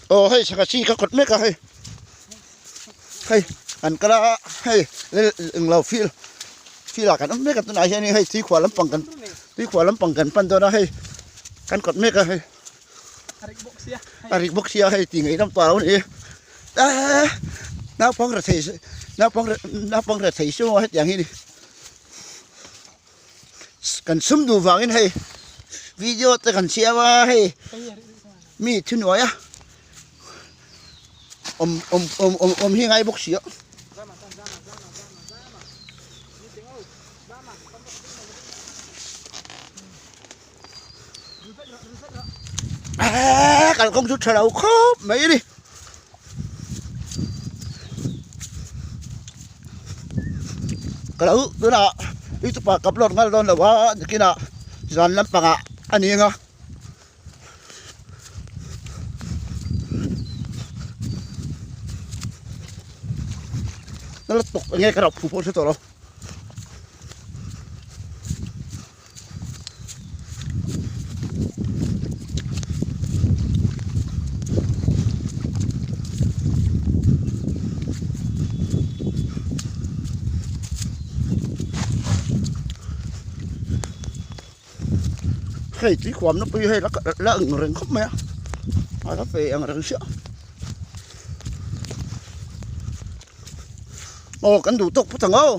ໂອ້ ເຮີ້ຍ ສັງກະສີກະກົດເມັກກະເຮີ້ຍ ເຮີ້ຍ ອັນກະລະ ເຮີ້ຍ ເອີ ເອົາ ເອົາ ຟີລ ຟີລາກັນເມັກກະ ໂຕນາຍເຮີ້ຍນີ້ ເຮີ້ຍ ຕີຂວາລຳປັງກັນ ຕີຂວາລຳປັງກັນ ປັນໂຕນາເຮີ້ຍ ກັນກົດເມັກກະເຮີ້ຍ ອາຣິກບົກເຊຍ ອາຣິກບົກເຊຍ ເຮີ້ຍ ຕີໄງນ້ຳຕາລາວນີ້ ເອີ ນາວປອງລະໄທ ນາວປອງລະ ນາວປອງລະໄທ ຊິມາເຮັດຫຍັງນີ້ ກັນຊຸມດູຫວ່າງນີ້ ເຮີ້ຍ ວິດີໂອແຕ່ກັນເຊຍວ່າ ເຮີ້ຍ ມີທຶນຫວຍອະ ອມ ອມ ອມ ອມ ອມ ຮີໄງບົກເຊຍ ອາ ກັນຄົງຊຸດຊະລາວຄອບໄໝນີ້ ກະລະອຶ ລະ ອີກຕະປາກັບລົດງານລົນລະວ່າ ກິນອະ ຈານລຳປັງອະ ອັນນີ້ງະ ນັ້ນລະຕົກແງກະລະຜູ້ໂພດໂຕລະ ເຮີ້ຍ ຕີຄວາມນະປີ ເຮີ້ຍ ລະ ລະ ລະ ເອີງເຣັງຄັບແມ ອາ ລະເປເອົງເຣັງເຊຍ ໂອ້ ກັນດູຕົກພຸດທັງເອົາ